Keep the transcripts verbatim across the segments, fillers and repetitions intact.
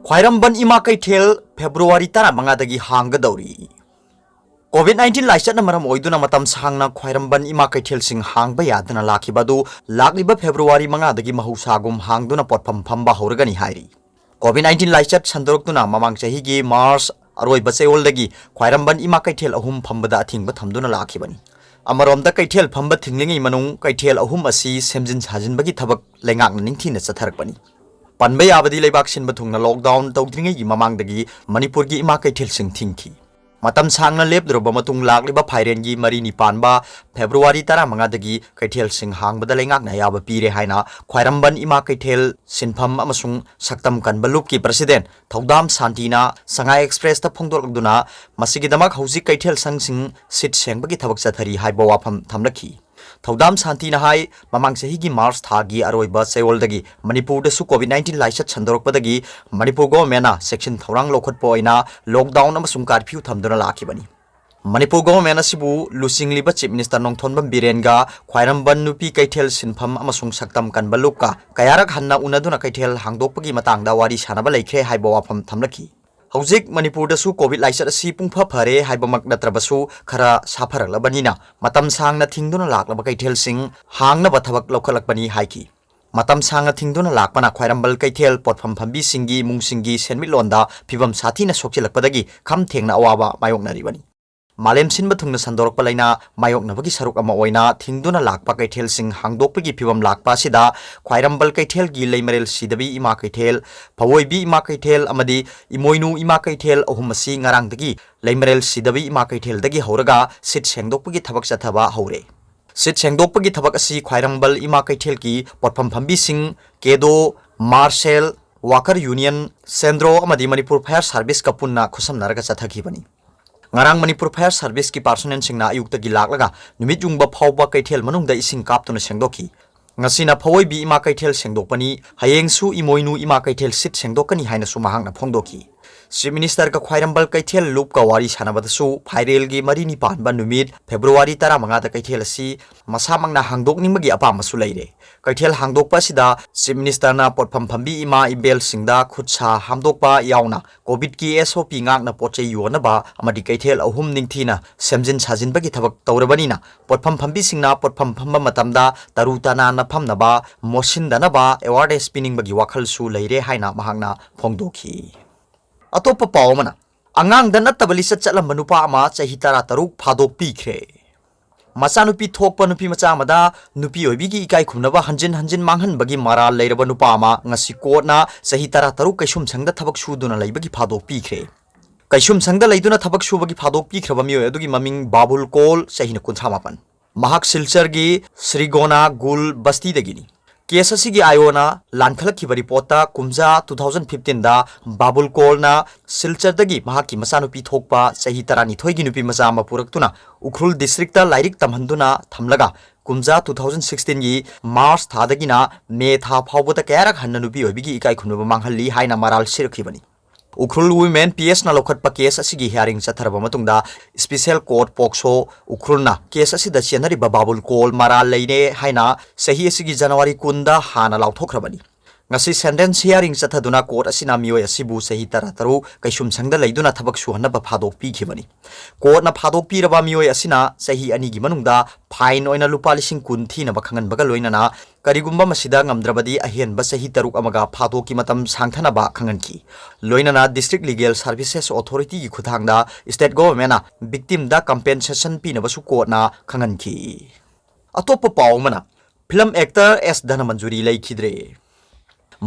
ꯈ꯭ꯋꯥꯏꯔꯝꯕꯟ ꯏꯃꯥ ꯀꯩꯊꯦꯜ February ꯇꯔꯥꯃꯉꯥꯗꯒꯤ ꯍꯥꯡꯒꯗꯧꯔꯤ꯫ COVID nineteen ꯂꯥꯏꯆꯠꯅ ꯃꯔꯝ ꯑꯣꯏꯗꯨꯅ ꯃꯇꯝ ꯁꯥꯡꯅ ꯈ꯭ꯋꯥꯏꯔꯝꯕꯟ ꯏꯃꯥ ꯀꯩꯊꯦꯜꯁꯤꯡ ꯍꯥꯡꯕ ꯌꯥꯗꯅ ꯂꯥꯛꯈꯤꯕ ꯑꯗꯨ ꯂꯥꯛꯂꯤꯕ ꯐꯦꯕ꯭ꯔꯨꯋꯥꯔꯤ ꯃꯉꯥꯗꯒꯤ ꯃꯍꯧꯁꯥꯒꯨꯝ ꯍꯥꯡꯗꯨꯅ ꯄꯣꯠꯐꯝ ꯐꯝꯕ ꯍꯧꯔꯒꯅꯤ ꯍꯥꯏꯔꯤ꯫ ꯀꯣꯚꯤꯗ ꯅꯥꯏꯟꯇꯤꯟ ꯂꯥꯏꯆꯠ ꯁꯟꯗꯣꯔꯛꯇꯨꯅ ꯃꯃꯥꯡ ꯆꯍꯤꯒꯤ ꯃꯥꯔꯆ ꯑꯔꯣꯏꯕ ꯆꯌꯣꯜꯗꯒꯤ ꯈ꯭ꯋꯥꯏꯔꯝꯕꯟ ꯏꯃꯥ ꯀꯩꯊꯦꯜ ꯑꯍꯨꯝ ꯐꯝꯕꯗ ꯑꯊꯤꯡꯕ ꯊꯝꯗꯨꯅ ꯂꯥꯛꯈꯤꯕꯅꯤ꯫ ꯑꯃꯔꯣꯝꯗ ꯀꯩꯊꯦꯜ ꯐꯝꯕ ꯊꯤꯡꯂꯤꯉꯩ ꯃꯅꯨꯡ ꯀꯩꯊꯦꯜ ꯑꯍꯨꯝ ꯑꯁꯤ ꯁꯦꯝꯖꯤꯟ ꯁꯥꯖꯤꯟꯕꯒꯤ ꯊꯕꯛ ꯂꯩꯉꯥꯛꯅ ꯅꯤꯡꯊꯤꯅ ꯆꯠꯊꯔꯛꯄꯅꯤ꯫ ꯄꯟꯕ ꯌꯥꯕꯗꯤ ꯂꯩꯕꯥꯛ ꯁꯤꯟꯕ ꯊꯨꯡꯅ ꯂꯣꯛꯗꯥꯎꯟ ꯇꯧꯗ꯭ꯔꯤꯉꯩꯒꯤ ꯃꯃꯥꯡꯗꯒꯤ ꯃꯅꯤꯄꯨꯔꯒꯤ ꯏꯃꯥ ꯀꯩꯊꯦꯜꯁꯤꯡ ꯊꯤꯡꯈꯤ꯫ ꯃꯇꯝ ꯁꯥꯡꯅ ꯂꯦꯞꯂꯨꯔꯕ ꯃꯇꯨꯡ ꯂꯥꯛꯂꯤꯕ ꯐꯥꯏꯔꯦꯟꯒꯤ ꯃꯔꯤꯅꯤ ꯄꯥꯟꯕ ꯐꯦꯕ꯭ꯔꯨꯋꯥꯔꯤ ꯇꯔꯥꯃꯉꯥꯗꯒꯤ ꯀꯩꯊꯦꯜꯁꯤꯡ ꯍꯥꯡꯕꯗ ꯂꯩꯉꯥꯛꯅ ꯑꯌꯥꯕ ꯄꯤꯔꯦ ꯍꯥꯏꯅ ꯈ꯭ꯋꯥꯏꯔꯝꯕꯟ ꯏꯃꯥ ꯀꯩꯊꯦꯜ ꯁꯤꯟꯐꯝ ꯑꯃꯁꯨꯡ ꯁꯛꯇꯝ ꯀꯟꯕ ꯂꯨꯞꯀꯤ ꯄ꯭ꯔꯁꯤꯗꯦꯟ ꯊꯧꯗꯥꯝ ꯁꯥꯟꯇꯤꯅ ꯁꯉꯥꯏ ꯑꯦꯛꯁꯄ꯭ꯔꯦꯁꯇ ꯐꯣꯡꯗꯣꯔꯛꯂꯗꯨꯅ, ꯃꯁꯤꯒꯤꯗꯃꯛ ꯍꯧꯖꯤꯛ ꯀꯩꯊꯦꯜ ꯁꯪꯁꯤꯡ ꯁꯤꯠ ꯁꯦꯡꯕꯒꯤ ꯊꯕꯛ ꯆꯠꯊꯔꯤ ꯍꯥꯏꯕ ꯋꯥꯐꯝ ꯊꯝꯂꯛꯈꯤ꯫ ꯊꯧꯗꯥꯝ ꯁꯥꯟꯇꯤꯅ ꯍꯥꯏ, ꯃꯃꯥꯡ ꯆꯍꯤꯒꯤ ꯃꯥꯔꯆ ꯊꯥꯒꯤ ꯑꯔꯣꯏꯕ ꯆꯌꯣꯜꯗꯒꯤ ꯃꯅꯤꯄꯨꯔꯗꯁꯨ ꯀꯣꯚꯤꯗ ꯅꯥꯏꯟꯇꯤꯟ ꯂꯥꯏꯆꯠ ꯁꯟꯗꯣꯔꯛꯄꯗꯒꯤ ꯃꯅꯤꯄꯨꯔ ꯒꯣꯚꯔꯟꯃꯦꯟꯠꯅ ꯆꯦꯛꯁꯤꯟ ꯊꯧꯔꯥꯡ ꯂꯧꯈꯠꯄ ꯑꯣꯏꯅ ꯂꯣꯛꯗꯥꯎꯟ ꯑꯃꯁꯨꯡ ꯀꯥꯔꯐ꯭ꯌꯨ ꯊꯝꯗꯨꯅ ꯂꯥꯛꯈꯤꯕꯅꯤ꯫ ꯃꯅꯤꯄꯨꯔ ꯒꯣꯚꯔꯟꯃꯦꯟꯠ ꯑꯁꯤꯕꯨ ꯂꯨꯆꯤꯡꯂꯤꯕ ꯆꯤꯐ ꯃꯤꯅꯤꯁꯇꯔ ꯅꯣꯡꯊꯣꯝꯕꯝ ꯕꯤꯔꯦꯟꯒ ꯈ꯭ꯋꯥꯏꯔꯝꯕꯟ ꯅꯨꯄꯤ ꯀꯩꯊꯦꯜ ꯁꯤꯟꯐꯝ ꯑꯃꯁꯨꯡ ꯁꯛꯇꯝ ꯀꯟꯕ ꯂꯨꯞꯀ ꯀꯌꯥꯔꯛ ꯍꯟꯅ ꯎꯅꯗꯨꯅ ꯀꯩꯊꯦꯜ ꯍꯥꯡꯗꯣꯛꯄꯒꯤ ꯃꯇꯥꯡꯗ ꯋꯥꯔꯤ ꯁꯥꯅꯕ ꯂꯩꯈ꯭ꯔꯦ ꯍꯥꯏꯕ ꯋꯥꯐꯝ ꯊꯝꯂꯛꯈꯤ꯫ ꯍꯧꯖꯤꯛ ꯃꯅꯤꯄꯨꯔꯗꯁꯨ ꯀꯣꯚꯤꯗ ꯂꯥꯏꯆꯠ ꯑꯁꯤ ꯄꯨꯡꯐ ꯐꯔꯦ ꯍꯥꯏꯕꯃꯛ ꯅꯠꯇ꯭ꯔꯕꯁꯨ, ꯈꯔ ꯁꯥꯐꯔꯛꯂꯕꯅꯤꯅ ꯃꯇꯝ ꯁꯥꯡꯅ ꯊꯤꯡꯗꯨꯅ ꯂꯥꯛꯂꯕ ꯀꯩꯊꯦꯜꯁꯤꯡ ꯍꯥꯡꯅꯕ ꯊꯕꯛ ꯂꯧꯈꯠꯂꯛꯄꯅꯤ ꯍꯥꯏꯈꯤ꯫ ꯃꯇꯝ ꯁꯥꯡꯅ ꯊꯤꯡꯗꯨꯅ ꯂꯥꯛꯄꯅ ꯈ꯭ꯋꯥꯏꯔꯝꯕꯟ ꯀꯩꯊꯦꯜ ꯄꯣꯠꯐꯝ ꯐꯝꯕꯤꯁꯤꯡꯒꯤ ꯏꯃꯨꯡꯁꯤꯡꯒꯤ ꯁꯦꯟꯃꯤꯠꯂꯣꯟꯗ ꯐꯤꯚꯝ ꯁꯥꯊꯤꯅ ꯁꯣꯛꯆꯤꯜꯂꯛꯄꯗꯒꯤ ꯈꯝ ꯊꯦꯡꯅ ꯑꯋꯥꯕ ꯃꯥꯌꯣꯛꯅꯔꯤꯕꯅꯤ꯫ ꯃꯥꯂꯦꯝ ꯁꯤꯟꯕ ꯊꯨꯡꯅ ꯁꯟꯗꯣꯔꯛꯄ ꯂꯥꯏꯅꯥ ꯃꯥꯌꯣꯛꯅꯕꯒꯤ ꯁꯔꯨꯛ ꯑꯃ ꯑꯣꯏꯅ ꯊꯤꯡꯗꯨꯅ ꯂꯥꯛꯄ ꯀꯩꯊꯦꯜꯁꯤꯡ ꯍꯥꯡꯗꯣꯛꯄꯒꯤ ꯐꯤꯚꯝ ꯂꯥꯛꯄ ꯑꯁꯤꯗ ꯈ꯭ꯋꯥꯏꯔꯝꯕꯟ ꯀꯩꯊꯦꯜꯒꯤ ꯂꯩꯃꯔꯦꯜ ꯁꯤꯗꯕꯤ ꯏꯃꯥ ꯀꯩꯊꯦꯜ, ꯐꯋꯣꯏꯕꯤ ꯏꯃꯥ ꯀꯩꯊꯦꯜ ꯑꯃꯗꯤ ꯏꯃꯣꯏꯅꯨ ꯏꯃꯥ ꯀꯩꯊꯦꯜ ꯑꯍꯨꯝ ꯑꯁꯤ ꯉꯔꯥꯡꯗꯒꯤ ꯂꯩꯃꯔꯦꯜ ꯁꯤꯗꯕꯤ ꯏꯃꯥ ꯀꯩꯊꯦꯜꯗꯒꯤ ꯍꯧꯔꯒ ꯁꯤꯠ ꯁꯦꯡꯗꯣꯛꯄꯒꯤ ꯊꯕꯛ ꯆꯠꯊꯕ ꯍꯧꯔꯦ꯫ ꯁꯤꯠ ꯁꯦꯡꯗꯣꯛꯄꯒꯤ ꯊꯕꯛ ꯑꯁꯤ ꯈ꯭ꯋꯥꯏꯔꯝꯕꯟ ꯏꯃꯥ ꯀꯩꯊꯦꯜꯒꯤ ꯄꯣꯠꯐꯝ ꯐꯝꯕꯤꯁꯤꯡ, ꯀꯦꯗꯣ, ꯃꯥꯔꯁꯦꯜ, ꯋꯥꯀꯔ ꯌꯨꯅꯤꯌꯟ, ꯁꯦꯟꯗ꯭ꯔꯣ ꯑꯃꯗꯤ ꯃꯅꯤꯄꯨꯔ ꯐꯥꯌꯔ ꯁꯥꯔꯚꯤꯁꯀ ꯄꯨꯟꯅ ꯈꯨꯠꯁꯝꯅꯔꯒ ꯆꯠꯊꯈꯤꯕꯅꯤ꯫ ꯉꯔꯥꯡ ꯃꯅꯤꯄꯨꯔ ꯐꯥꯌꯔ ꯁꯥꯔꯚꯤꯁꯀꯤ ꯄꯥꯔꯁꯣꯅꯦꯜꯁꯤꯡꯅ ꯑꯌꯨꯛꯇꯒꯤ ꯂꯥꯛꯂꯒ ꯅꯨꯃꯤꯠ ꯌꯨꯡꯕ ꯐꯥꯎꯕ ꯀꯩꯊꯦꯜ ꯃꯅꯨꯡꯗ ꯏꯁꯤꯡ ꯀꯥꯞꯇꯨꯅ ꯁꯦꯡꯗꯣꯛꯈꯤ꯫ ꯉꯁꯤꯅ ꯐꯋꯣꯏꯕꯤ ꯏꯃꯥ ꯀꯩꯊꯦꯜ ꯁꯦꯡꯗꯣꯛꯄꯅꯤ, ꯍꯌꯦꯡꯁꯨ ꯏꯃꯣꯏꯅꯨ ꯏꯃꯥ ꯀꯩꯊꯦꯜ ꯁꯤꯠ ꯁꯦꯡꯗꯣꯛꯀꯅꯤ ꯍꯥꯏꯅꯁꯨ ꯃꯍꯥꯛꯅ ꯐꯣꯡꯗꯣꯛꯈꯤ꯫ Chief Minister ꯒ ꯈ꯭ꯋꯥꯏꯔꯝꯕꯟ ꯀꯩꯊꯦꯜ ꯂꯨꯞꯀ ꯋꯥꯔꯤ ꯁꯥꯟꯅꯕꯗꯁꯨ ꯐꯥꯏꯔꯦꯜꯒꯤ ꯃꯔꯤꯅꯤ ꯄꯥꯟꯕ ꯅꯨꯃꯤꯠ ꯐꯦꯕ꯭ꯔꯨꯋꯥꯔꯤ ꯇꯔꯥꯃꯉꯥꯗ ꯀꯩꯊꯦꯜ ꯑꯁꯤ ꯃꯁꯥꯃꯛꯅ ꯍꯥꯡꯗꯣꯛꯅꯤꯡꯕꯒꯤ ꯑꯄꯥꯝꯕꯁꯨ ꯂꯩꯔꯦ꯫ ꯀꯩꯊꯦꯜ ꯍꯥꯡꯗꯣꯛꯄ ꯑꯁꯤꯗ Chief Minister ꯅ ꯄꯣꯠꯐꯝ ꯐꯝꯕꯤ ꯏꯃꯥ ꯏꯕꯦꯜꯁꯤꯡꯗ ꯈꯨꯠ ꯁꯥ ꯍꯥꯝꯗꯣꯛꯄ ꯌꯥꯎꯅ COVID ꯀꯤ S O P ꯉꯥꯛꯅ ꯄꯣꯠ ꯆꯩ ꯌꯣꯟꯅꯕ ꯑꯃꯗꯤ ꯀꯩꯊꯦꯜ ꯑꯍꯨꯝ ꯅꯤꯡꯊꯤꯅ ꯁꯦꯝꯖꯤꯟ ꯁꯥꯖꯤꯟꯕꯒꯤ ꯊꯕꯛ ꯇꯧꯔꯕꯅꯤꯅ, ꯄꯣꯠꯐꯝ ꯐꯝꯕꯤꯁꯤꯡꯅ ꯄꯣꯠꯐꯝ ꯐꯝꯕ ꯃꯇꯝꯗ ꯇꯔꯨ ꯇꯅꯥꯟꯅ ꯐꯝꯅꯕ, ꯃꯣꯠꯁꯤꯟꯗꯅꯕ awareness ꯄꯤꯅꯤꯡꯕꯒꯤ ꯋꯥꯈꯜꯁꯨ ꯂꯩꯔꯦ ꯍꯥꯏꯅ ꯃꯍꯥꯛꯅ ꯐꯣꯡꯗꯣꯛꯈꯤ꯫ ꯑꯇꯣꯞꯄ ꯄꯥꯎ ꯑꯃꯅ, ꯑꯉꯥꯡꯗ ꯅꯠꯇꯕ ꯂꯤꯆꯠ ꯆꯠꯂꯝꯕ ꯅꯨꯄꯥ ꯑꯃ ꯆꯍꯤ ꯇꯔꯥꯇꯔꯨꯛ ꯐꯥꯗꯣꯛꯄꯤꯈ꯭ꯔꯦ꯫ ꯃꯆꯥꯅꯨꯄꯤ ꯊꯣꯛꯄ ꯅꯨꯄꯤ ꯃꯆꯥ ꯑꯃꯗ ꯅꯨꯄꯤ ꯑꯣꯏꯕꯤꯒꯤ ꯏꯀꯥꯏ ꯈꯨꯝꯅꯕ ꯍꯟꯖꯤꯟ ꯍꯟꯖꯤꯟ ꯃꯥꯡꯍꯟꯕꯒꯤ ꯃꯔꯥꯜ ꯂꯩꯔꯕ ꯅꯨꯄꯥ ꯑꯃ ꯉꯁꯤ ꯀꯣꯔꯠꯅ ꯆꯍꯤ ꯇꯔꯥꯇꯔꯨꯛ ꯀꯩꯁꯨꯝꯁꯪꯗ ꯊꯕꯛ ꯁꯨꯗꯨꯅ ꯂꯩꯕꯒꯤ ꯐꯥꯗꯣꯛꯄꯤꯈ꯭ꯔꯦ꯫ ꯀꯩꯁꯨꯝꯁꯪꯗ ꯂꯩꯗꯨꯅ ꯊꯕꯛ ꯁꯨꯕꯒꯤ ꯐꯥꯗꯣꯛꯄꯤꯈ꯭ꯔꯕ ꯃꯤꯑꯣꯏ ꯑꯗꯨꯒꯤ ꯃꯃꯤꯡ ꯕꯥꯕꯨꯜ ꯀꯣꯜ, ꯆꯍꯤꯅ ꯀꯨꯟꯊ꯭ꯔꯥ ꯃꯥꯄꯟ꯫ ꯃꯍꯥꯛ ꯁꯤꯜꯆꯔꯒꯤ ꯁ꯭ꯔꯤꯒꯣꯅꯥ ꯒꯨꯜ ꯕꯁꯇꯤꯗꯒꯤꯅꯤ꯫ ꯀꯦꯁ ꯑꯁꯤꯒꯤ ꯑꯥꯏꯑꯣꯅ ꯂꯥꯟꯈꯠꯂꯛꯈꯤꯕ ꯔꯤꯄꯣꯔꯠꯇ ꯀꯨꯝꯖꯥ two thousand fifteen ꯗ ꯕꯥꯕꯨꯜ ꯀꯣꯜꯅ ꯁꯤꯜꯆꯔꯗꯒꯤ ꯃꯍꯥꯛꯀꯤ ꯃꯆꯥꯅꯨꯄꯤ ꯊꯣꯛꯄ ꯆꯍꯤ ꯇꯔꯥꯅꯤꯊꯣꯏꯒꯤ ꯅꯨꯄꯤ ꯃꯆꯥ ꯑꯃ ꯄꯨꯔꯛꯇꯨꯅ ꯎꯈ꯭ꯔꯨꯜ ꯗꯤꯁꯇ꯭ꯔꯤꯛꯇ ꯂꯥꯏꯔꯤꯛ ꯇꯝꯍꯟꯗꯨꯅ ꯊꯝꯂꯒ ꯀꯨꯝꯖꯥ two thousand sixteen ꯒꯤ ꯃꯥꯔꯆ ꯊꯥꯗꯒꯤꯅ ꯃꯦ ꯊꯥ ꯐꯥꯎꯕꯗ ꯀꯌꯥꯔꯛ ꯍꯟꯅ ꯅꯨꯄꯤ ꯑꯣꯏꯕꯤꯒꯤ ꯏꯀꯥꯏ ꯈꯨꯝꯅꯕ ꯃꯥꯡꯍꯜꯂꯤ ꯍꯥꯏꯅ ꯃꯔꯥꯜ ꯁꯤꯔꯛꯈꯤꯕꯅꯤ꯫ ꯎꯈ꯭ꯔꯨꯜ ꯋꯨꯃꯦꯟ ꯄꯤ ꯑꯦꯁꯅ ꯂꯧꯈꯠꯄ ꯀꯦꯁ ꯑꯁꯤꯒꯤ ꯍꯤꯌꯥꯔꯤꯡ ꯆꯠꯊꯔꯕ ꯃꯇꯨꯡꯗ, ꯁ꯭ꯄꯤꯁꯦꯜ ꯀꯣꯔꯠ ꯄꯣꯛꯁꯣ ꯎꯈ꯭ꯔꯨꯜꯅ ꯀꯦꯁ ꯑꯁꯤꯗ ꯆꯦꯟꯅꯔꯤꯕ ꯕꯥꯕꯨꯜ ꯀꯣꯜ ꯃꯔꯥꯜ ꯂꯩꯅꯦ ꯍꯥꯏꯅ ꯆꯍꯤ ꯑꯁꯤꯒꯤ ꯖꯅꯋꯥꯔꯤ ꯀꯨꯟꯗ ꯍꯥꯟꯅ ꯂꯥꯎꯊꯣꯛꯈ꯭ꯔꯕꯅꯤ꯫ ꯉꯁꯤ ꯁꯦꯟꯇꯦꯟꯁ ꯍꯤꯌꯥꯔꯤꯡ ꯆꯠꯊꯗꯨꯅ ꯀꯣꯔꯠ ꯑꯁꯤꯅ ꯃꯤꯑꯣꯏ ꯑꯁꯤꯕꯨ ꯆꯍꯤ ꯇꯔꯥꯇꯔꯨꯛ ꯀꯩꯁꯨꯝꯁꯪꯗ ꯂꯩꯗꯨꯅ ꯊꯕꯛ ꯁꯨꯍꯟꯅꯕ ꯐꯥꯗꯣꯛꯄꯤꯈꯤꯕꯅꯤ꯫ ꯀꯣꯔꯠꯅ ꯐꯥꯗꯣꯛꯄꯤꯔꯕ ꯃꯤꯑꯣꯏ ꯑꯁꯤꯅ ꯆꯍꯤ ꯑꯅꯤꯒꯤ ꯃꯅꯨꯡꯗ ꯐꯥꯏꯟ ꯑꯣꯏꯅ ꯂꯨꯄꯥ ꯂꯤꯁꯤꯡ ꯀꯨꯟ ꯊꯤꯅꯕ ꯈꯪꯍꯟꯕꯒ ꯂꯣꯏꯅꯅ, ꯀꯔꯤꯒꯨꯝꯕ ꯃꯁꯤꯗ ꯉꯝꯗ꯭ꯔꯕꯗꯤ ꯑꯍꯦꯟꯕ ꯆꯍꯤ ꯇꯔꯨꯛ ꯑꯃꯒ ꯐꯥꯗꯣꯛꯀꯤ ꯃꯇꯝ ꯁꯥꯡꯊꯅꯕ ꯈꯪꯍꯟꯈꯤ꯫ ꯂꯣꯏꯅꯅ District Legal Services Authority ꯒꯤ ꯈꯨꯠꯊꯥꯡꯗ state government ꯅ victim ꯗ compensation ꯄꯤꯅꯕꯁꯨ ꯀꯣꯔꯠꯅ ꯈꯪꯍꯟꯈꯤ꯫ ꯑꯇꯣꯞꯄ ꯄꯥꯎ ꯑꯃꯅ, ꯐꯤꯂꯝ ꯑꯦꯛꯇꯔ ꯑꯦꯁ ꯙꯅꯃꯟꯖꯨꯔꯤ ꯂꯩꯈꯤꯗ꯭ꯔꯦ꯫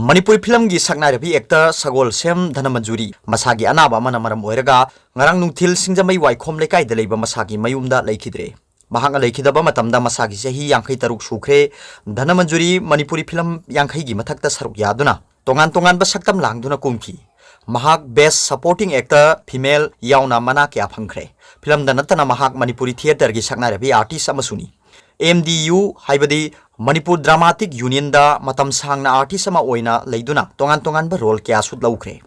ꯃꯅꯤꯄꯨꯔꯤ ꯐꯤꯂꯝꯒꯤ ꯁꯛꯅꯥꯏꯔꯕꯤ ꯑꯦꯛꯇꯔ ꯁꯒꯣꯜꯁꯦꯝ ꯙꯅꯃꯟꯖꯨꯔꯤ ꯃꯁꯥꯒꯤ ꯑꯅꯥꯕ ꯑꯃꯅ ꯃꯔꯝ ꯑꯣꯏꯔꯒ ꯉꯔꯥꯡ ꯅꯨꯡꯊꯤꯜ ꯁꯤꯡꯖꯃꯩ ꯋꯥꯏꯈꯣꯝ ꯂꯩꯀꯥꯏꯗ ꯂꯩꯕ ꯃꯁꯥꯒꯤ ꯃꯌꯨꯝꯗ ꯂꯩꯈꯤꯗ꯭ꯔꯦ꯫ ꯃꯍꯥꯛꯅ ꯂꯩꯈꯤꯗꯕ ꯃꯇꯝꯗ ꯃꯁꯥꯒꯤ ꯆꯍꯤ ꯌꯥꯡꯈꯩ ꯇꯔꯨꯛ ꯁꯨꯈ꯭ꯔꯦ꯫ ꯙꯅꯃꯟꯖꯨꯔꯤ ꯃꯅꯤꯄꯨꯔꯤ ꯐꯤꯂꯝ ꯌꯥꯡꯈꯩꯒꯤ ꯃꯊꯛꯇ ꯁꯔꯨꯛ ꯌꯥꯗꯨꯅ ꯇꯣꯉꯥꯟ ꯇꯣꯉꯥꯟꯕ ꯁꯛꯇꯝ ꯂꯥꯡꯗꯨꯅ ꯀꯨꯝꯈꯤ꯫ ꯃꯍꯥꯛ Best Supporting Actor Female ꯌꯥꯎꯅ ꯃꯅꯥ ꯀꯌꯥ ꯐꯪꯈ꯭ꯔꯦ꯫ ꯐꯤꯂꯝꯗ ꯅꯠꯇꯅ ꯃꯍꯥꯛ ꯃꯅꯤꯄꯨꯔꯤ ꯊꯤꯌꯦꯇꯔꯒꯤ ꯁꯛꯅꯥꯏꯔꯕꯤ ꯑꯥꯔꯇꯤꯁ ꯑꯃꯁꯨꯅꯤ꯫ M D U, ꯍꯥꯏꯕꯗꯤ ꯃꯅꯤꯄꯨꯔ ꯗ꯭ꯔꯃꯥꯇꯤꯛ ꯌꯨꯅꯤꯌꯟꯗ ꯃꯇꯝ ꯁꯥꯡꯅ ꯑꯥꯔꯇꯤꯁ ꯑꯃ ꯑꯣꯏꯅ ꯂꯩꯗꯨꯅ ꯇꯣꯉꯥꯟ ꯇꯣꯉꯥꯟꯕ ꯔꯣꯜ ꯀꯌꯥꯁꯨ ꯂꯧꯈ꯭ꯔꯦ꯫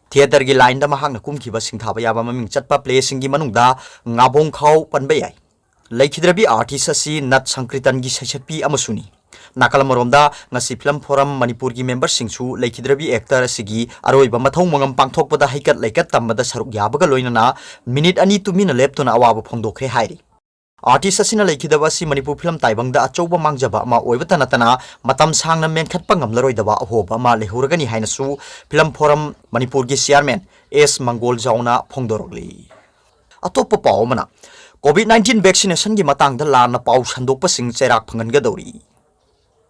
Theatreꯒꯤ lineꯗ ꯃꯍꯥꯛꯅ ꯀꯨꯝꯈꯤꯕ ꯁꯤꯡꯊꯥꯕ ꯌꯥꯕ ꯃꯃꯤꯡ ꯆꯠꯄ playꯁꯤꯡꯒꯤ ꯃꯅꯨꯡꯗ ꯉꯥꯕꯣꯡꯈꯥꯎ ꯄꯟꯕ ꯌꯥꯏ꯫ ꯂꯩꯈꯤꯗ꯭ꯔꯕꯤ artist ꯑꯁꯤ ꯅꯠ ꯁꯪꯀ꯭ꯔꯤꯇꯟꯒꯤ ꯁꯩꯁꯛꯄꯤ ꯑꯃꯁꯨꯅꯤ꯫ ꯅꯥꯀꯜ ꯑꯃꯔꯣꯝꯗ, ꯉꯁꯤ Film Forum ꯃꯅꯤꯄꯨꯔꯒꯤ memberꯁꯤꯡꯁꯨ ꯂꯩꯈꯤꯗ꯭ꯔꯕꯤ actor ꯑꯁꯤꯒꯤ ꯑꯔꯣꯏꯕ ꯃꯊꯧ ꯃꯉꯝ ꯄꯥꯡꯊꯣꯛꯄꯗ ꯍꯩꯀꯠ ꯂꯩꯀꯠ ꯇꯝꯕꯗ ꯁꯔꯨꯛ ꯌꯥꯕꯒ ꯂꯣꯏꯅꯅ minute ꯑꯅꯤ ꯇꯨꯃꯤꯟꯅ ꯂꯦꯞꯇꯨꯅ ꯑꯋꯥꯕ ꯐꯣꯡꯗꯣꯛꯈ꯭ꯔꯦ ꯍꯥꯏꯔꯤ꯫ Artist ꯑꯁꯤꯅ ꯂꯩꯈꯤꯗꯕ ꯑꯁꯤ ꯃꯅꯤꯄꯨꯔ film ꯇꯥꯏꯕꯪꯗ ꯑꯆꯧꯕ ꯃꯥꯡꯖꯕ ꯑꯃ ꯑꯣꯏꯕꯇ ꯅꯠꯇꯅ ꯃꯇꯝ ꯁꯥꯡꯅ ꯃꯦꯟꯈꯠꯄ ꯉꯝꯂꯔꯣꯏꯗꯕ ꯑꯍꯣꯕ ꯑꯃ ꯂꯩꯍꯧꯔꯒꯅꯤ ꯍꯥꯏꯅꯁꯨ Film Forum ꯃꯅꯤꯄꯨꯔꯒꯤ chairman ꯑꯦꯁ ꯃꯪꯒꯣꯜꯖꯥꯎꯅ ꯐꯣꯡꯗꯣꯔꯛꯂꯤ꯫ ꯑꯇꯣꯞꯄ ꯄꯥꯎ ꯑꯃꯅ, COVID nineteen vaccinationꯒꯤ ꯃꯇꯥꯡꯗ ꯂꯥꯟꯅ ꯄꯥꯎ ꯁꯟꯗꯣꯛꯄꯁꯤꯡ ꯆꯩꯔꯥꯛ ꯐꯪꯍꯟꯒꯗꯧꯔꯤ꯫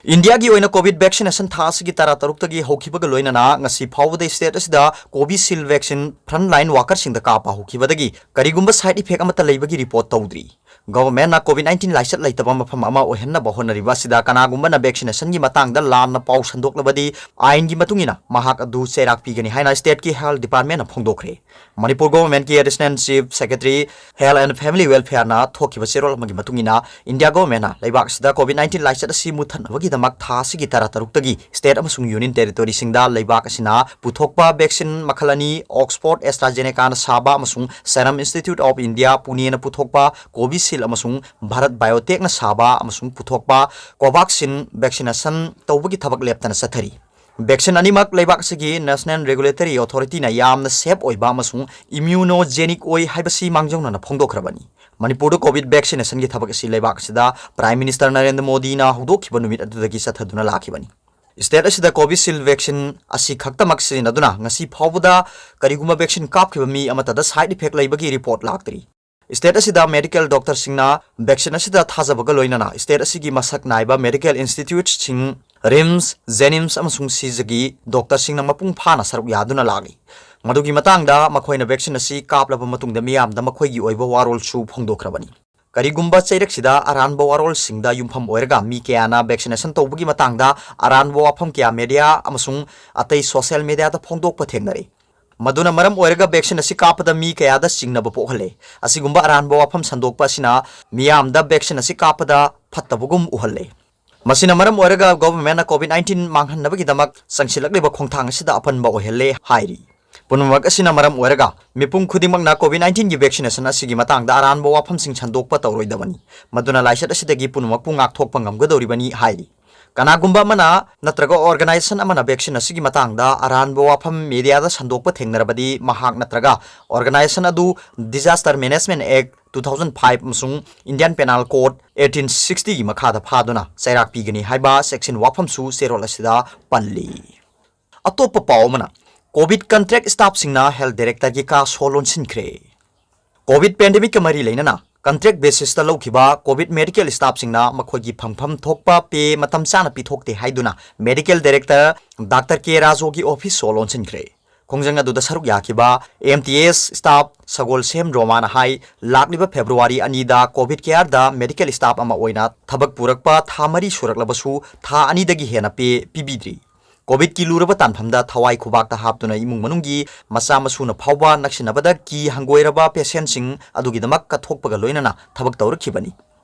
ꯏꯟꯗꯤꯌꯥꯒꯤ ꯑꯣꯏꯅ COVID vaccination ꯊꯥ ꯑꯁꯤꯒꯤ ꯇꯔꯥ ꯇꯔꯨꯛꯇꯒꯤ ꯍꯧꯈꯤꯕꯒ ꯂꯣꯏꯅꯅ ꯉꯁꯤ ꯐꯥꯎꯕꯗ state ꯑꯁꯤꯗ Covishield vaccine frontline workerꯁꯤꯡꯗ ꯀꯥꯞꯄ ꯍꯧꯈꯤꯕꯗꯒꯤ ꯀꯔꯤꯒꯨꯝꯕ side effect ꯑꯃꯠꯇ ꯂꯩꯕꯒꯤ report ꯇꯧꯗ꯭ꯔꯤ꯫ Governmentꯅ COVID nineteen ꯂꯥꯏꯆꯠ ꯂꯩꯇꯕ ꯃꯐꯝ ꯑꯃ ꯑꯣꯏꯍꯟꯅꯕ ꯍꯣꯠꯅꯔꯤꯕ ꯑꯁꯤꯗ ꯀꯅꯥꯒꯨꯝꯕꯅ vaccinationꯒꯤ ꯃꯇꯥꯡꯗ ꯂꯥꯟꯅ ꯄꯥꯎ ꯁꯟꯗꯣꯛꯂꯕꯗꯤ ꯑꯥꯏꯟꯒꯤ ꯃꯇꯨꯡ ꯏꯟꯅ ꯃꯍꯥꯛ ꯑꯗꯨ ꯆꯩꯔꯥꯛ ꯄꯤꯒꯅꯤ ꯍꯥꯏꯅ stateꯀꯤ health departmentꯅ ꯐꯣꯡꯗꯣꯛꯈ꯭ꯔꯦ꯫ Manipur governmentꯀꯤ additional chief secretary Health and Family Welfareꯅ ꯊꯣꯛꯈꯤꯕ ꯆꯦꯔꯣꯜ ꯑꯃꯒꯤ ꯃꯇꯨꯡ ꯏꯟꯅ, ꯏꯟꯗꯤꯌꯥ governmentꯅ ꯂꯩꯕꯥꯛ ꯑꯁꯤꯗ COVID nineteen ꯂꯥꯏꯆꯠ ꯑꯁꯤ ꯃꯨꯠꯊꯠꯅꯕꯒꯤꯗꯃꯛ ꯊꯥ ꯑꯁꯤꯒꯤ ꯇꯔꯥ ꯇꯔꯨꯛꯇꯒꯤ state ꯑꯃꯁꯨꯡ union territoryꯁꯤꯡꯗ ꯂꯩꯕꯥꯛ ꯑꯁꯤꯅ ꯄꯨꯊꯣꯛꯄ vaccine ꯃꯈꯜ ꯑꯅꯤ, Oxford AstraZenecaꯅ ꯁꯥꯕ ꯑꯃꯁꯨꯡ Serum Institute of India Puneꯅ ꯄꯨꯊꯣꯛꯄ Covishield ꯑꯃꯁꯨꯡ Bharat Biotechꯅ ꯁꯥꯕ ꯑꯃꯁꯨꯡ ꯄꯨꯊꯣꯛꯄ Covaxin vaccination ꯇꯧꯕꯒꯤ ꯊꯕꯛ ꯂꯦꯞꯇꯅ ꯆꯠꯊꯔꯤ꯫ Vaccine ꯑꯅꯤꯃꯛ ꯂꯩꯕꯥꯛ ꯑꯁꯤꯒꯤ National Regulatory Authorityꯅ ꯌꯥꯝꯅ safe ꯑꯣꯏꯕ ꯑꯃꯁꯨꯡ immunogenic ꯑꯣꯏ ꯍꯥꯏꯕꯁꯤ ꯃꯥꯡꯖꯧꯅꯅ ꯐꯣꯡꯗꯣꯛꯈ꯭ꯔꯕꯅꯤ꯫ ꯃꯅꯤꯄꯨꯔꯗ COVID vaccinationꯒꯤ ꯊꯕꯛ ꯑꯁꯤ ꯂꯩꯕꯥꯛ ꯑꯁꯤꯗ Prime Minister ꯅꯔꯦꯟꯗ꯭ꯔ ꯃꯣꯗꯤꯅ ꯍꯧꯗꯣꯛꯈꯤꯕ ꯅꯨꯃꯤꯠ ꯑꯗꯨꯗꯒꯤ ꯆꯠꯊꯗꯨꯅ ꯂꯥꯛꯈꯤꯕꯅꯤ꯫ State ꯑꯁꯤꯗ Covishield vaccine ꯑꯁꯤ ꯈꯛꯇꯃꯛ ꯁꯤꯖꯤꯟꯅꯗꯨꯅ ꯉꯁꯤ ꯐꯥꯎꯕꯗ ꯀꯔꯤꯒꯨꯝꯕ vaccine ꯀꯥꯞꯈꯤꯕ ꯃꯤ ꯑꯃꯠꯇꯗ side effect ꯂꯩꯕꯒꯤ report ꯂꯥꯛꯇ꯭ꯔꯤ꯫ State ꯑꯁꯤꯗ medical doctorꯁꯤꯡꯅ vaccine ꯑꯁꯤꯗ ꯊꯥꯖꯕꯒ ꯂꯣꯏꯅꯅ state ꯑꯁꯤꯒꯤ ꯃꯁꯛ ꯅꯥꯏꯕ medical instituteꯁꯤꯡ, RIMS, JNIMS ꯑꯃꯁꯨꯡ ꯁꯤꯖꯒꯤ doctorꯁꯤꯡꯅ ꯃꯄꯨꯡ ꯐꯥꯅ ꯁꯔꯨꯛ ꯌꯥꯗꯨꯅ ꯂꯥꯛꯂꯤ꯫ ꯃꯗꯨꯒꯤ ꯃꯇꯥꯡꯗ ꯃꯈꯣꯏꯅ vaccine ꯑꯁꯤ ꯀꯥꯞꯂꯕ ꯃꯇꯨꯡꯗ ꯃꯤꯌꯥꯝꯗ ꯃꯈꯣꯏꯒꯤ ꯑꯣꯏꯕ ꯋꯥꯔꯣꯜꯁꯨ ꯐꯣꯡꯗꯣꯛꯈ꯭ꯔꯕꯅꯤ꯫ ꯀꯔꯤꯒꯨꯝꯕ ꯆꯩꯔꯛꯁꯤꯗ ꯑꯔꯥꯟꯕ ꯋꯥꯔꯣꯜꯁꯤꯡꯗ ꯌꯨꯝꯐꯝ ꯑꯣꯏꯔꯒ ꯃꯤ ꯀꯌꯥꯅ vaccination ꯇꯧꯕꯒꯤ ꯃꯇꯥꯡꯗ ꯑꯔꯥꯟꯕ ꯋꯥꯐꯝ ꯀꯌꯥ media ꯑꯃꯁꯨꯡ ꯑꯇꯩ social mediaꯗ ꯐꯣꯡꯗꯣꯛꯄ ꯊꯦꯡꯅꯔꯤ꯫ ꯃꯗꯨꯅ ꯃꯔꯝ ꯑꯣꯏꯔꯒ vaccine ꯑꯁꯤ ꯀꯥꯞꯄꯗ ꯃꯤ ꯀꯌꯥꯗ ꯆꯤꯡꯅꯕ ꯄꯣꯛꯍꯜꯂꯦ꯫ ꯑꯁꯤꯒꯨꯝꯕ ꯑꯔꯥꯟꯕ ꯋꯥꯐꯝ ꯁꯟꯗꯣꯛꯄ ꯑꯁꯤꯅ ꯃꯤꯌꯥꯝꯗ vaccine ꯑꯁꯤ ꯀꯥꯞꯄꯗ ꯐꯠꯇꯕꯒꯨꯝ ꯎꯍꯜꯂꯦ꯫ ꯃꯁꯤꯅ ꯃꯔꯝ ꯑꯣꯏꯔꯒ governmentꯅ COVID nineteen ꯃꯥꯡꯍꯟꯅꯕꯒꯤꯗꯃꯛ ꯆꯪꯁꯤꯜꯂꯛꯂꯤꯕ ꯈꯣꯡꯊꯥꯡ ꯑꯁꯤꯗ ꯑꯄꯟꯕ ꯑꯣꯏꯍꯜꯂꯦ ꯍꯥꯏꯔꯤ꯫ ꯄꯨꯝꯅꯃꯛ ꯑꯁꯤꯅ ꯃꯔꯝ ꯑꯣꯏꯔꯒ ꯃꯤꯄꯨꯝ ꯈꯨꯗꯤꯡꯃꯛꯅ COVID nineteenꯒꯤ vaccination ꯑꯁꯤꯒꯤ ꯃꯇꯥꯡꯗ ꯑꯔꯥꯟꯕ ꯋꯥꯐꯝꯁꯤꯡ ꯁꯟꯗꯣꯛꯄ ꯇꯧꯔꯣꯏꯗꯕꯅꯤ, ꯃꯗꯨꯅ ꯂꯥꯏꯆꯠ ꯑꯁꯤꯗꯒꯤ ꯄꯨꯝꯅꯃꯛꯄꯨ ꯉꯥꯛꯊꯣꯛꯄ ꯉꯝꯒꯗꯧꯔꯤꯕꯅꯤ ꯍꯥꯏꯔꯤ꯫ ꯀꯅꯥꯒꯨꯝꯕ ꯑꯃꯅ ꯅꯠꯇ꯭ꯔꯒ organization ꯑꯃꯅ vaccine ꯑꯁꯤꯒꯤ ꯃꯇꯥꯡꯗ ꯑꯔꯥꯟꯕ ꯋꯥꯐꯝ mediaꯗ ꯁꯟꯗꯣꯛꯄ ꯊꯦꯡꯅꯔꯕꯗꯤ, ꯃꯍꯥꯛ ꯅꯠꯇ꯭ꯔꯒ organization ꯑꯗꯨ Disaster Management Act two thousand five ꯑꯃꯁꯨꯡ Indian Penal Code eighteen sixtyꯒꯤ ꯃꯈꯥꯗ ꯐꯥꯗꯨꯅ ꯆꯩꯔꯥꯛ ꯄꯤꯒꯅꯤ ꯍꯥꯏꯕ ꯆꯦꯛꯁꯤꯟ ꯋꯥꯐꯝꯁꯨ ꯆꯦꯔꯣꯜ ꯑꯁꯤꯗ ꯄꯜꯂꯤ꯫ ꯑꯇꯣꯞꯄ ꯄꯥꯎ ꯑꯃꯅ, COVID contract staffꯁꯤꯡꯅ health directorꯒꯤ ꯀꯥ ꯁꯣ ꯂꯣꯟꯁꯤꯟꯈ꯭ꯔꯦ꯫ COVID pandemicꯀ ꯃꯔꯤ ꯂꯩꯅꯅ contract basisꯇ ꯂꯧꯈꯤꯕ COVID medical staffꯁꯤꯡꯅ ꯃꯈꯣꯏꯒꯤ ꯐꯪꯐꯝ ꯊꯣꯛꯄ pay ꯃꯇꯝ ꯆꯥꯅ ꯄꯤꯊꯣꯛꯇꯦ ꯍꯥꯏꯗꯨꯅ medical director Doctor K ꯔꯥꯖꯣꯒꯤ office ꯁꯣ ꯂꯣꯟꯁꯤꯟꯈ꯭ꯔꯦ꯫ ꯈꯣꯡꯖꯪ ꯑꯗꯨꯗ ꯁꯔꯨꯛ ꯌꯥꯈꯤꯕ MTS staff ꯁꯒꯣꯜꯁꯦꯝ ꯔꯣꯃꯥꯅ ꯍꯥꯏ, ꯂꯥꯛꯂꯤꯕ February ꯑꯅꯤꯗ COVID careꯗ medical staff ꯑꯃ ꯑꯣꯏꯅ ꯊꯕꯛ ꯄꯨꯔꯛꯄ ꯊꯥ ꯃꯔꯤ ꯁꯨꯔꯛꯂꯕꯁꯨ ꯊꯥ ꯑꯅꯤꯗꯒꯤ ꯍꯦꯟꯅ pay ꯄꯤꯕꯤꯗ꯭ꯔꯤ꯫ COVIDꯀꯤ ꯂꯨꯔꯕ ꯇꯥꯟꯐꯝꯗ ꯊꯋꯥꯏ ꯈꯨꯕꯥꯛꯇ ꯍꯥꯞꯇꯨꯅ ꯏꯃꯨꯡ ꯃꯅꯨꯡꯒꯤ ꯃꯆꯥ ꯃꯁꯨꯅ ꯐꯥꯎꯕ ꯅꯛꯁꯤꯟꯅꯕꯗ ꯀꯤ ꯍꯪꯒꯣꯏꯔꯕ patientꯁꯤꯡ ꯑꯗꯨꯒꯤꯗꯃꯛ ꯀꯠꯊꯣꯛꯄꯒ ꯂꯣꯏꯅꯅ ꯊꯕꯛ ꯇꯧꯔꯛꯈꯤꯕꯅꯤ꯫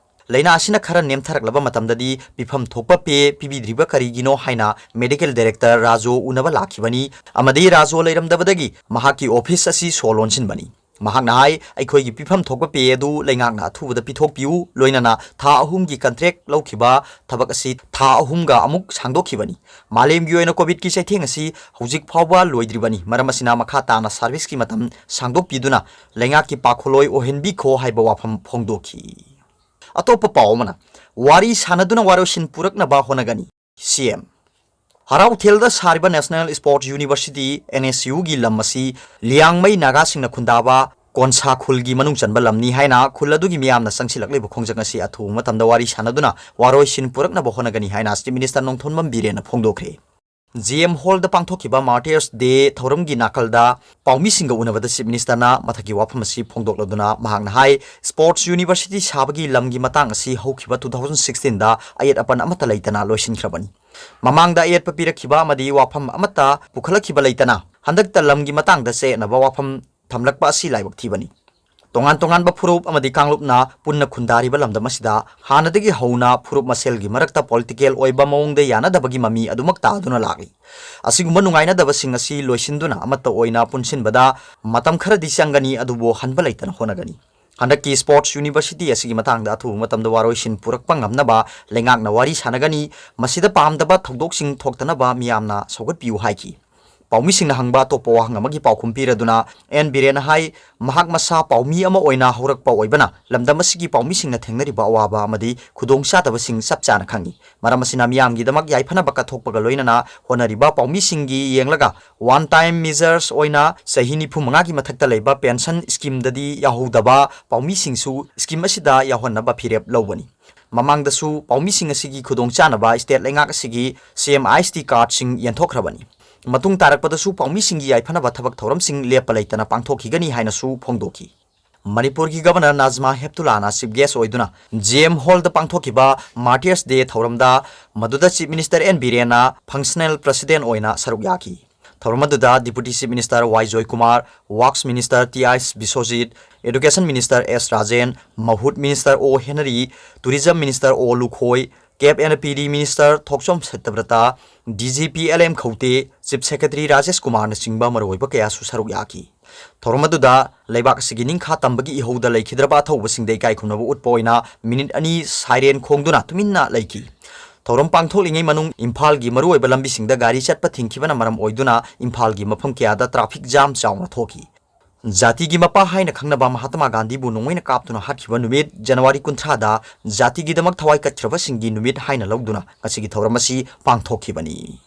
ꯂꯥꯏꯅꯥ ꯑꯁꯤꯅ ꯈꯔ ꯅꯦꯝꯊꯔꯛꯂꯕ ꯃꯇꯝꯗꯗꯤ ꯄꯤꯐꯝ ꯊꯣꯛꯄ pay ꯄꯤꯕꯤꯗ꯭ꯔꯤꯕ ꯀꯔꯤꯒꯤꯅꯣ ꯍꯥꯏꯅ medical director ꯔꯥꯖꯣ ꯎꯅꯕ ꯂꯥꯛꯈꯤꯕꯅꯤ ꯑꯃꯗꯤ ꯔꯥꯖꯣ ꯂꯩꯔꯝꯗꯕꯗꯒꯤ ꯃꯍꯥꯛꯀꯤ office ꯑꯁꯤ ꯁꯣ ꯂꯣꯟꯁꯤꯟꯕꯅꯤ꯫ ꯃꯍꯥꯛꯅ ꯍꯥꯏ, ꯑꯩꯈꯣꯏꯒꯤ ꯄꯤꯐꯝ ꯊꯣꯛꯄ pay ꯑꯗꯨ ꯂꯩꯉꯥꯛꯅ ꯑꯊꯨꯕꯗ ꯄꯤꯊꯣꯛꯄꯤꯌꯨ, ꯂꯣꯏꯅꯅ ꯊꯥ ꯑꯍꯨꯝꯒꯤ contract ꯂꯧꯈꯤꯕ ꯊꯕꯛ ꯑꯁꯤ ꯊꯥ ꯑꯍꯨꯝꯒ ꯑꯃꯨꯛ ꯁꯥꯡꯗꯣꯛꯈꯤꯕꯅꯤ꯫ ꯃꯥꯂꯦꯝꯒꯤ ꯑꯣꯏꯅ COVIDꯀꯤ ꯆꯩꯊꯦꯡ ꯑꯁꯤ ꯍꯧꯖꯤꯛ ꯐꯥꯎꯕ ꯂꯣꯏꯗ꯭ꯔꯤꯕꯅꯤ꯫ ꯃꯔꯝ ꯑꯁꯤꯅ ꯃꯈꯥ ꯇꯥꯅ serviceꯀꯤ ꯃꯇꯝ ꯁꯥꯡꯗꯣꯛꯄꯤꯗꯨꯅ ꯂꯩꯉꯥꯛꯀꯤ ꯄꯥꯈꯣꯜꯂꯣꯏ ꯑꯣꯏꯍꯟꯕꯤꯈꯣ ꯍꯥꯏꯕ ꯋꯥꯐꯝ ꯐꯣꯡꯗꯣꯛꯈꯤ꯫ ꯑꯇꯣꯞꯄ ꯄꯥꯎ ꯑꯃꯅ, ꯋꯥꯔꯤ ꯁꯥꯟꯅꯗꯨꯅ ꯋꯥꯔꯣꯏꯁꯤꯟ ꯄꯨꯔꯛꯅꯕ ꯍꯣꯠꯅꯒꯅꯤ, CM꯫ ꯍꯔꯥꯎꯊꯦꯜꯗ ꯁꯥꯔꯤꯕ National Sports University, NSUꯒꯤ ꯂꯝ ꯑꯁꯤ ꯂꯤꯌꯥꯡꯃꯩ ꯅꯥꯒꯥꯁꯤꯡꯅ ꯈꯨꯟꯗꯥꯕ ꯀꯣꯟꯁꯥ ꯈꯨꯜꯒꯤ ꯃꯅꯨꯡ ꯆꯟꯕ ꯂꯝꯅꯤ ꯍꯥꯏꯅ ꯈꯨꯜ ꯑꯗꯨꯒꯤ ꯃꯤꯌꯥꯝꯅ ꯆꯪꯁꯤꯜꯂꯛꯂꯤꯕ ꯈꯣꯡꯖꯪ ꯑꯁꯤ ꯑꯊꯨꯕ ꯃꯇꯝꯗ ꯋꯥꯔꯤ ꯁꯥꯟꯅꯗꯨꯅ ꯋꯥꯔꯣꯏꯁꯤꯟ ꯄꯨꯔꯛꯅꯕ ꯍꯣꯠꯅꯒꯅꯤ ꯍꯥꯏꯅ Chief Minister ꯅꯣꯡꯊꯣꯝꯕꯝ ꯕꯤꯔꯦꯟꯅ ꯐꯣꯡꯗꯣꯛꯈ꯭ꯔꯦ꯫ GM Hallꯗ ꯄꯥꯡꯊꯣꯛꯈꯤꯕ Martyrs Day ꯊꯧꯔꯝꯒꯤ ꯅꯥꯀꯜꯗ ꯄꯥꯎꯃꯤꯁꯤꯡꯒ ꯎꯅꯕꯗ Chief Ministerꯅ ꯃꯊꯛꯀꯤ ꯋꯥꯐꯝ ꯑꯁꯤ ꯐꯣꯡꯗꯣꯛꯂꯗꯨꯅ ꯃꯍꯥꯛꯅ ꯍꯥꯏ, Sports University ꯁꯥꯕꯒꯤ ꯂꯝꯒꯤ ꯃꯇꯥꯡ ꯑꯁꯤ ꯍꯧꯈꯤꯕ two thousand sixteenꯗ ꯑꯌꯦꯠ ꯑꯄꯟ ꯑꯃꯠꯇ ꯂꯩꯇꯅ ꯂꯣꯏꯁꯤꯟꯈ꯭ꯔꯕꯅꯤ꯫ ꯃꯃꯥꯡꯗ ꯑꯌꯦꯠꯄ ꯄꯤꯔꯛꯈꯤꯕ ꯑꯃꯗꯤ ꯋꯥꯐꯝ ꯑꯃꯠꯇ ꯄꯨꯈꯠꯂꯛꯈꯤꯕ ꯂꯩꯇꯅ ꯍꯟꯗꯛꯇ ꯂꯝꯒꯤ ꯃꯇꯥꯡꯗ ꯆꯌꯦꯠꯅꯕ ꯋꯥꯐꯝ ꯊꯝꯂꯛꯄ ꯑꯁꯤ ꯂꯥꯏꯕꯛ ꯊꯤꯕꯅꯤ꯫ ꯇꯣꯉꯥꯟ ꯇꯣꯉꯥꯟꯕ ꯐꯨꯔꯨꯞ ꯑꯃꯗꯤ ꯀꯥꯡꯂꯨꯞꯅ ꯄꯨꯟꯅ ꯈꯨꯟꯗꯥꯔꯤꯕ ꯂꯝꯗꯝ ꯑꯁꯤꯗ ꯍꯥꯟꯅꯗꯒꯤ ꯍꯧꯅ ꯐꯨꯔꯨꯞ ꯃꯁꯦꯜꯒꯤ ꯃꯔꯛꯇ political ꯑꯣꯏꯕ ꯃꯑꯣꯡꯗ ꯌꯥꯅꯗꯕꯒꯤ ꯃꯃꯤ ꯑꯗꯨꯃꯛ ꯇꯥꯗꯨꯅ ꯂꯥꯛꯂꯤ꯫ ꯑꯁꯤꯒꯨꯝꯕ ꯅꯨꯡꯉꯥꯏꯅꯗꯕꯁꯤꯡ ꯑꯁꯤ ꯂꯣꯏꯁꯤꯟꯗꯨꯅ ꯑꯃꯠꯇ ꯑꯣꯏꯅ ꯄꯨꯟꯁꯤꯟꯕꯗ ꯃꯇꯝ ꯈꯔꯗꯤ ꯆꯪꯒꯅꯤ, ꯑꯗꯨꯕꯨ ꯍꯟꯕ ꯂꯩꯇꯅ ꯍꯣꯠꯅꯒꯅꯤ꯫ ꯍꯟꯗꯛꯀꯤ Sports University ꯑꯁꯤꯒꯤ ꯃꯇꯥꯡꯗ ꯑꯊꯨꯕ ꯃꯇꯝꯗ ꯋꯥꯔꯣꯏꯁꯤꯟ ꯄꯨꯔꯛꯄ ꯉꯝꯅꯕ ꯂꯩꯉꯥꯛꯅ ꯋꯥꯔꯤ ꯁꯥꯟꯅꯒꯅꯤ꯫ ꯃꯁꯤꯗ ꯄꯥꯝꯗꯕ ꯊꯧꯗꯣꯛꯁꯤꯡ ꯊꯣꯛꯇꯅꯕ ꯃꯤꯌꯥꯝꯅ ꯁꯧꯒꯠꯄꯤꯌꯨ ꯍꯥꯏꯈꯤ꯫ ꯄꯥꯎꯃꯤꯁꯤꯡꯅ ꯍꯪꯕ ꯑꯇꯣꯞꯄ ꯋꯥꯍꯪ ꯑꯃꯒꯤ ꯄꯥꯎꯈꯨꯝ ꯄꯤꯔꯗꯨꯅ ꯑꯦꯟ ꯕꯤꯔꯦꯟꯅ ꯍꯥꯏ, ꯃꯍꯥꯛ ꯃꯁꯥ ꯄꯥꯎꯃꯤ ꯑꯃ ꯑꯣꯏꯅ ꯍꯧꯔꯛꯄ ꯑꯣꯏꯕꯅ ꯂꯝꯗꯝ ꯑꯁꯤꯒꯤ ꯄꯥꯎꯃꯤꯁꯤꯡꯅ ꯊꯦꯡꯅꯔꯤꯕ ꯑꯋꯥꯕ ꯑꯃꯗꯤ ꯈꯨꯗꯣꯡꯆꯥꯗꯕꯁꯤꯡ ꯆꯞ ꯆꯥꯅ ꯈꯪꯏ꯫ ꯃꯔꯝ ꯑꯁꯤꯅ ꯃꯤꯌꯥꯝꯒꯤꯗꯃꯛ ꯌꯥꯏꯐꯅꯕ ꯀꯠꯊꯣꯛꯄꯒ ꯂꯣꯏꯅꯅ ꯍꯣꯠꯅꯔꯤꯕ ꯄꯥꯎꯃꯤꯁꯤꯡꯒꯤ ꯌꯦꯡꯂꯒ one time measures ꯑꯣꯏꯅ ꯆꯍꯤ ꯅꯤꯐꯨ ꯃꯉꯥꯒꯤ ꯃꯊꯛꯇ ꯂꯩꯕ pension schemeꯗꯗꯤ ꯌꯥꯎꯍꯧꯗꯕ ꯄꯥꯎꯃꯤꯁꯤꯡꯁꯨ scheme ꯑꯁꯤꯗ ꯌꯥꯎꯍꯟꯅꯕ ꯐꯤꯔꯦꯞ ꯂꯧꯕꯅꯤ꯫ ꯃꯃꯥꯡꯗꯁꯨ ꯄꯥꯎꯃꯤꯁꯤꯡ ꯑꯁꯤꯒꯤ ꯈꯨꯗꯣꯡꯆꯥꯅꯕ state ꯂꯩꯉꯥꯛ ꯑꯁꯤꯒꯤ C M I S T cardꯁꯤꯡ ꯌꯦꯟꯊꯣꯛꯈ꯭ꯔꯕꯅꯤ꯫ ꯃꯇꯨꯡ ꯇꯥꯔꯛꯄꯗꯁꯨ ꯄꯥꯎꯃꯤꯁꯤꯡꯒꯤ ꯌꯥꯏꯐꯅꯕ ꯊꯕꯛ ꯊꯧꯔꯝꯁꯤꯡ ꯂꯦꯞꯄ ꯂꯩꯇꯅ ꯄꯥꯡꯊꯣꯛꯈꯤꯒꯅꯤ ꯍꯥꯏꯅꯁꯨ ꯐꯣꯡꯗꯣꯛꯈꯤ꯫ ꯃꯅꯤꯄꯨꯔꯒꯤ Governor ꯅꯥꯖꯃꯥ ꯍꯦꯞꯇꯨꯂꯥꯅ chief guest ꯑꯣꯏꯗꯨꯅ J M Hallꯗ ꯄꯥꯡꯊꯣꯛꯈꯤꯕ Martyrs Day ꯊꯧꯔꯝꯗ ꯃꯗꯨꯗ Chief Minister ꯑꯦꯟ ꯕꯤꯔꯦꯟꯅ functional president ꯑꯣꯏꯅ ꯁꯔꯨꯛ ꯌꯥꯈꯤ꯫ ꯊꯧꯔꯝ ꯑꯗꯨꯗ Deputy Chief Minister Y Joykumar, Works Minister T I Biswajit, Education Minister S Rajen, ꯃꯍꯨꯠ Minister O Henry, Tourism Minister O Lukhoi, CAF and P D Minister Thokchom Satyabrata, D G P L M Khaute, Chief Secretary Rajesh ꯀꯨꯃꯥꯔꯅꯆꯤꯡꯕ ꯃꯔꯨꯑꯣꯏꯕ ꯀꯌꯥꯁꯨ ꯁꯔꯨꯛ ꯌꯥꯈꯤ꯫ ꯊꯧꯔꯝ ꯑꯗꯨꯗ ꯂꯩꯕꯥꯛ ꯑꯁꯤꯒꯤ ꯅꯤꯡꯈꯥ ꯇꯝꯕꯒꯤ ꯏꯍꯧꯗ ꯂꯩꯈꯤꯗ꯭ꯔꯕ ꯑꯊꯧꯕꯁꯤꯡꯗ ꯏꯀꯥꯏ ꯈꯨꯝꯅꯕ ꯎꯠꯄ ꯑꯣꯏꯅ minute ꯑꯅꯤ siren ꯈꯣꯡꯗꯨꯅ ꯇꯨꯃꯤꯟꯅ ꯂꯩꯈꯤ꯫ ꯊꯧꯔꯝ ꯄꯥꯡꯊꯣꯛꯂꯤꯉꯩ ꯃꯅꯨꯡ ꯏꯝꯐꯥꯜꯒꯤ ꯃꯔꯨꯑꯣꯏꯕ ꯂꯝꯕꯤꯁꯤꯡꯗ ꯒꯥꯔꯤ ꯆꯠꯄ ꯊꯤꯡꯈꯤꯕꯅ ꯃꯔꯝ ꯑꯣꯏꯗꯨꯅ ꯏꯝꯐꯥꯜꯒꯤ ꯃꯐꯝ ꯀꯌꯥꯗ traffic jam ꯆꯥꯎꯅ ꯊꯣꯛꯈꯤ꯫ ꯖꯥꯇꯤꯒꯤ ꯃꯄꯥ ꯍꯥꯏꯅ ꯈꯪꯅꯕ ꯃꯍꯥꯇꯃꯥ ꯒꯥꯟꯙꯤꯕꯨ ꯅꯣꯡꯃꯩꯅ ꯀꯥꯞꯇꯨꯅ ꯍꯥꯠꯈꯤꯕ ꯅꯨꯃꯤꯠ January ꯀꯨꯟꯊ꯭ꯔꯥꯗ ꯖꯥꯇꯤꯒꯤꯗꯃꯛ ꯊꯋꯥꯏ ꯀꯠꯈ꯭ꯔꯕꯁꯤꯡꯒꯤ ꯅꯨꯃꯤꯠ ꯍꯥꯏꯅ ꯂꯧꯗꯨꯅ ꯉꯁꯤꯒꯤ ꯊꯧꯔꯝ ꯑꯁꯤ ꯄꯥꯡꯊꯣꯛꯈꯤꯕꯅꯤ꯫